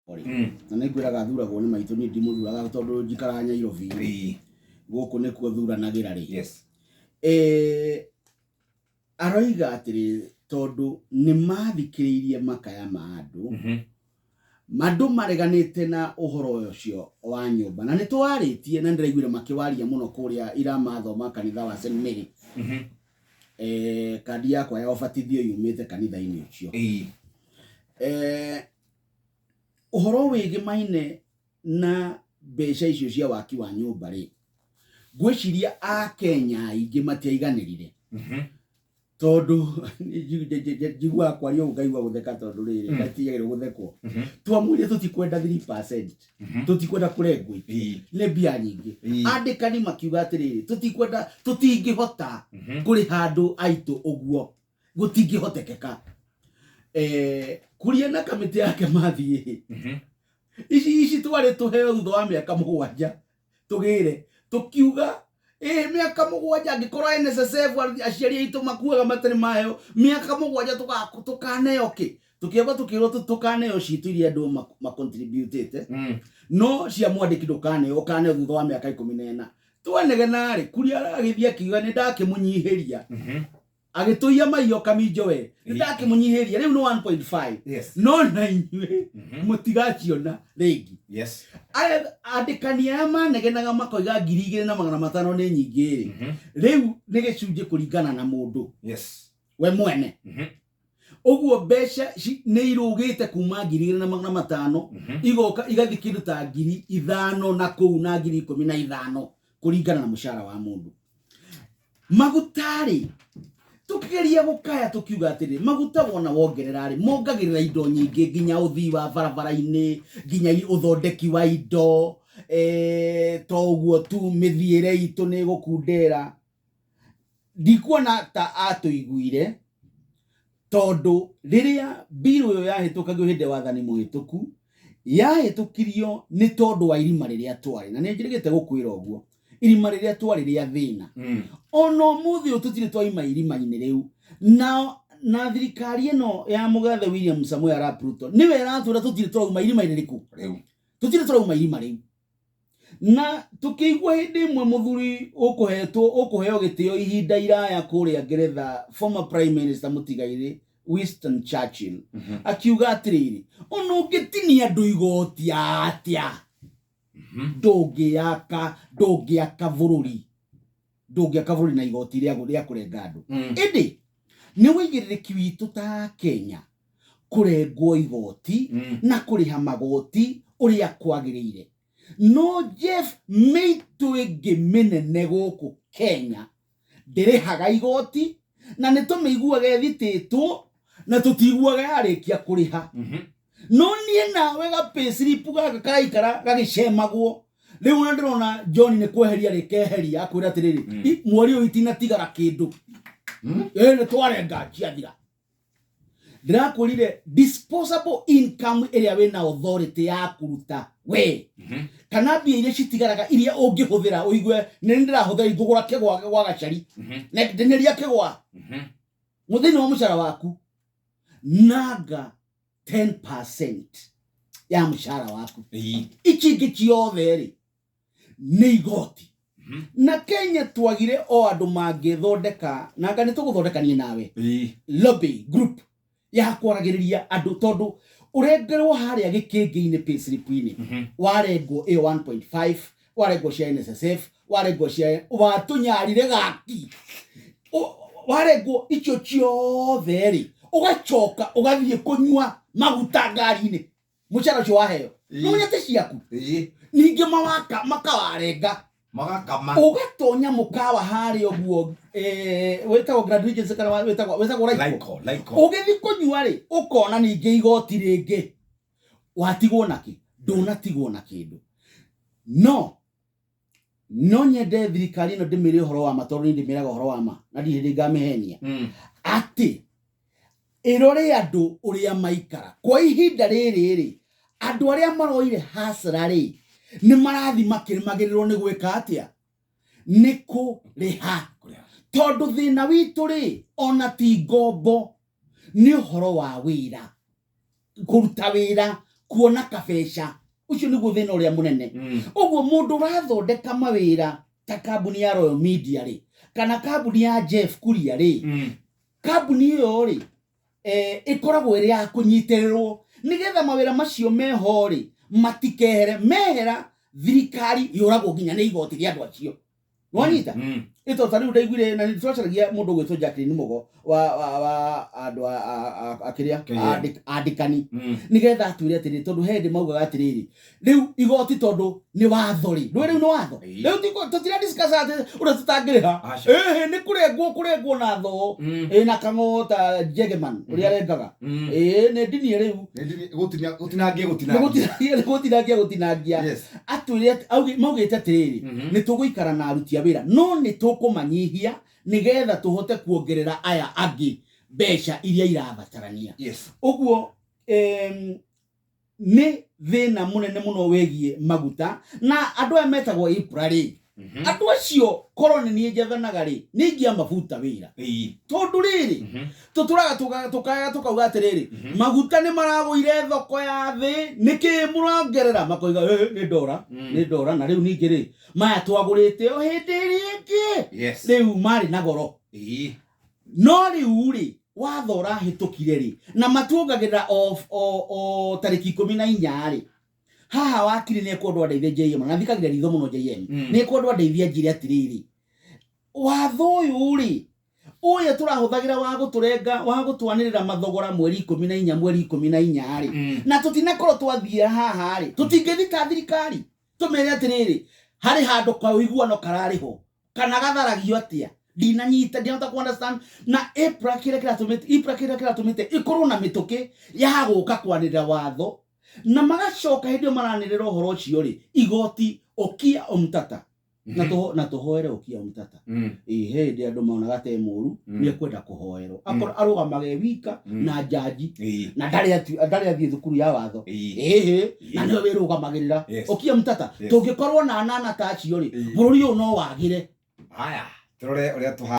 Rĩ na nĩ ngwĩraga thuragwo nĩ maitũ, niĩ ndimũthuraga tondũ njikaraga Nyairobi rĩ. Gũkũ nĩkuo thuranagĩra rĩ. Aroiga atĩrĩ, tondũ nĩ mathikĩrĩirie makaya ma andũ, andũ mareganĩte na ũhoro ũcio wa nyũmba, na nĩ twarĩtie na nĩndĩraiguire makĩwaria mũno kũrĩa iramathoma kanitha wa St Mary. Kandi yakwa ya ũbatithio yumĩte kanitha-inĩ ũcio. Ũhoro wĩgĩmaine na mbeca icio cia waki wa nyũmba rĩ, ngwĩciria Akenya aingĩ matiaiganĩrire, tondũ njiguaga kwaria ũguo ngaigua gũtheka, tondũ rĩrĩ gatiagĩrĩirwo gũthekwo. Twamwĩrire tũtikwenda 3%, tũtikwenda kũrengwo, nĩ mbia nyingĩ. Andĩkani makiuga atĩrĩrĩ, tũtikwenda, tũtingĩhota kũrĩha andũ aitũ ũguo, gũtingĩhotekeka. Kuria na kamĩtĩ yake mathiĩ ici twarĩ tũheo thutha wa mĩaka 7, tũgĩre tũkiuga ĩ mĩaka 7, angĩkorwo NSSF aciari aitũ makuaga matarĩ maheo mĩaka 7, tũkaneo kĩ? Tũkĩamba tũkĩrwo tũkaneo citũ iria andũ macontributĩte, no cia mwandĩki ndũkaneo, ũkaneo thutha wa mĩaka 14. Twanegena rĩ, Kuria agĩthiĩ akiuga nĩ ndakĩmũnyihĩria, agĩtũiya maiyo kaminjo we, nĩ ndakĩmũnyihĩria, rĩu nĩ 1.5. No na inyuĩ mũtigaciona rĩngĩ. Andĩkani aya manegenaga makoiga 2500 nĩ nyingĩ rĩ, rĩu nĩ gĩcunjĩ kũringana na mũndũ we mwene. Ũguo mbeca nĩ irũgĩte kuma 2500 igoka igathiĩ kĩndũ ta 5000 na kũu na 15,000 kũringana na mũcara wa mũndũ. Maguta rĩ, tũkĩgeria gũkaya tũkiuga atĩrĩ, maguta wona wongerera rĩ, mongagĩrĩra indo nyingĩ, nginya ũthii wa barabara-inĩ, nginya ũthondeki wa indo, to ũguo tu, mĩthiĩre itũ nĩ ĩgũkundera. Ndikuona ta atũiguire, tondũ rĩrĩa mbirũ ĩyo yahĩtũkagio hĩndĩ ya wathani mũhĩtũku, yahĩtũkirio nĩ tondũ wa irima rĩrĩa twarĩ, na nĩ njĩrĩgĩte gũkwĩra ũguo, irima rĩrĩa twarĩ rĩa thĩna. Ona ũmũthĩ ũyũ tũtirĩ twaima irima-inĩ rĩu. Na thirikari ĩno ya mũgathe William Samoei Arap Ruto nĩwe ĩratwĩra tũtirĩ tũrauma irima-inĩ rĩkũ? Rĩu. Tũtirĩ tũrauma irima rĩu. Na tũkĩigua hĩndĩ ĩmwe mũthuri ũkũhetwo ũkũheo gĩtĩo ihinda iraya kũrĩa Ngeretha, former prime minister mũtigairĩ Winston Churchill, akiuga atĩrĩrĩ, ona ũngĩtinia andũ igoti atĩa, ndũngĩaka bũrũri, ndũngĩaka bũrũri na igoti rĩa kũrenga andũ. Ĩndĩ nĩ wĩigĩrĩrĩki witũ ta Kenya kũrengwo igoti na kũrĩha magoti ũrĩa kwagĩrĩire. No Jeff, mĩitũ ĩngĩ mĩnene gũkũ Kenya ndĩrĩhaga igoti, na nĩ tũmĩiguaga ĩthitĩtwo na tũtiguaga yarĩkia kũrĩha. No niĩ nawe ga payslip gaka karaikara gagĩcemagwo. Rĩu ona ndĩrona John nĩ kweheria rĩkeheria, akwĩra atĩrĩrĩ, mweri ũyũ itinatigara kĩndũ. Ĩ nĩ twarenga ciathira. Ndĩrakwĩrire disposable income ĩrĩa wĩna authority ya kũruta we, kana mbia iria citigaraga iria ũngĩhũthĩra ũigue nĩ ndĩrahũthĩra ngũgũra kĩgwa gwa gacari na ndeneria kĩgwa mũthĩinĩ wa mũcara waku, nanga 10% ya mũcara waku. Ici ingĩ ciothe rĩ, nĩ igoti. Na Kenya twagire o andũ mangĩthondeka, nanga nĩ tũgũthondeka niĩ nawe lobby group ya kwaragĩrĩria andũ, tondũ ũrengerwo harĩa gĩkĩngĩ-inĩ payslip-inĩ, warengwo ĩyo 1.5, warengwo cia NSSF, warengwo cia watũnyarire gaki, warengwo icio ciothe rĩ, ũgacoka ũgathiĩ kũnyua maguta ngari-inĩ, mũcara ũcio waheo no nyate ciaku. Ningĩ mawaka makawarenga. Magakama. Ũgatonya mũkawa harĩa ũguo, wĩtagwo Grand Regency kana wĩtagwo Raiko. Laiko, Laiko. Ũgĩthiĩ kũnyua rĩ, ũkona ningĩ igoti rĩngĩ, watigwo nakĩ? Ndũnatigwo na kĩndũ. No nyende thirikari ĩno ndĩmĩre ũhoro wa ma, tondũ niĩ ndĩmĩraga ũhoro wa ma na ndirĩ hĩndĩ ngamĩhenia, atĩ ĩrore andũ ũrĩa maikara kwa ihinda rĩrĩ rĩ, andũ arĩa maroire hasara rĩ, nĩ marathi makĩrĩmagĩrĩrwo nĩ gwĩka atĩa? Nĩ kũrĩha. Kũrĩha. Tondũ thĩna witũ rĩ, ona ti ngombo, nĩ ũhoro wa wĩra, kũruta wĩra. Kuona kabeca ũcio nĩguo thĩna ũrĩa mũnene. Ũguo mũndũ ũrathondeka mawĩra ta kambuni ya Royal Media rĩ, kana kambuni ya Jeff Kuria rĩ, kambuni ĩyo rĩ, ĩkoragwo ĩrĩ ya kũnyitĩrĩrwo nĩgetha mawĩra macio meho rĩ matikehere. Mehera, thirikari yũragwo nginya nĩ igoti rĩa andũ acio. Nĩwanyita? Ĩto ta rĩu ndaiguire na nĩtwacaragia mũndũ ũgwĩtwo Jacqueline Mugo wa andũ a kĩrĩa KM. Andĩkani, nĩgetha atwĩre atĩrĩrĩ, tondũ he hĩndĩ maugaga atĩrĩrĩ, rĩu igoti tondũ nĩ watho rĩ, ndũĩ rĩu nĩ watho. Rĩu tũtira discuss atĩ ũrĩa tũtangĩrĩha. Aca. Ĩhĩ, nĩ kũrengwo kũrengwo na thoo. Ĩ na kang'o ta Jegeman ũrĩa arengaga. Ĩ nĩ ndinie rĩu. Gũtinangia. Nĩ gũtinangia. Gũtinangia, nĩ gũtinangia gũtinangia. Atwĩre maugĩte atĩrĩrĩ, nĩ tũgũikara na aruti a wĩra no nĩ tũkũmanyihia nĩgetha tũhote kuongerera aya angĩ mbeca iria irabatarania. Ũguo nĩ thĩna mũnene mũno wĩgiĩ maguta na andũ aya metagwo EPRA rĩ, andũ acio korwo nĩ niĩ njathanaga rĩ, nĩ ingĩamabuta wĩra, tondũ rĩrĩ, tũtũraga tũkaya tũkauga atĩrĩrĩ, maguta nĩ maragũire thoko ya thĩ, nĩkĩ mũrongerera? Makoiga, "Ĩ, nĩ ndora, nĩ ndora." Na rĩu ningĩ rĩ, maya twagũrĩte o hĩndĩ ĩrĩa ĩngĩ rĩu marĩ na goro. No rĩu rĩ, watho ũrahĩtũkire rĩ, na matuongagĩrĩra o tarĩki 14 rĩ. Haha wakiri nĩ ekwendwo andeithie JM, na thikagĩrĩria ritho mũno JM. Nĩ ekwendwo andeithie njĩre atĩrĩrĩ, watho ũyũ rĩ, ũyũ tũrahũthagĩra wa gũtũrenga, wa gũtwanĩrĩra mathogora mweri 14, mweri 14 rĩ, na tũtinakorwo twathiĩ haha rĩ, tũtingĩthita thirikari tũmere atĩrĩrĩ, harĩ handũ ka ũiguano kararĩ ho kana gatharagio atĩa? Ndinanyita, ndinahota ku understand. Na EPRA kĩrĩa kĩratũmĩte, EPRA kĩrĩa kĩratũmĩte ĩkorwo na mĩtũkĩ ya gũka kwanĩrĩra watho, na magacoka hĩndĩ ĩyo maranĩrĩra ũhoro ũcio rĩ, igoti Okia Omtata na na tũhoere Okia Omtata. Ĩ he hĩndĩ andũ monaga te mũru. Nĩ ekwenda kũhoerwo akorwo arũgamage wika na njanji na ndarĩ athiĩ thukuru ya watho. Ĩhĩ, na nĩwe wĩrũgamagĩrĩra. Okia Omtata. Tũngĩkorwo na anana ta acio rĩ, bũrũri ũyũ no wagĩre. Haya, tũrore ũrĩa tũha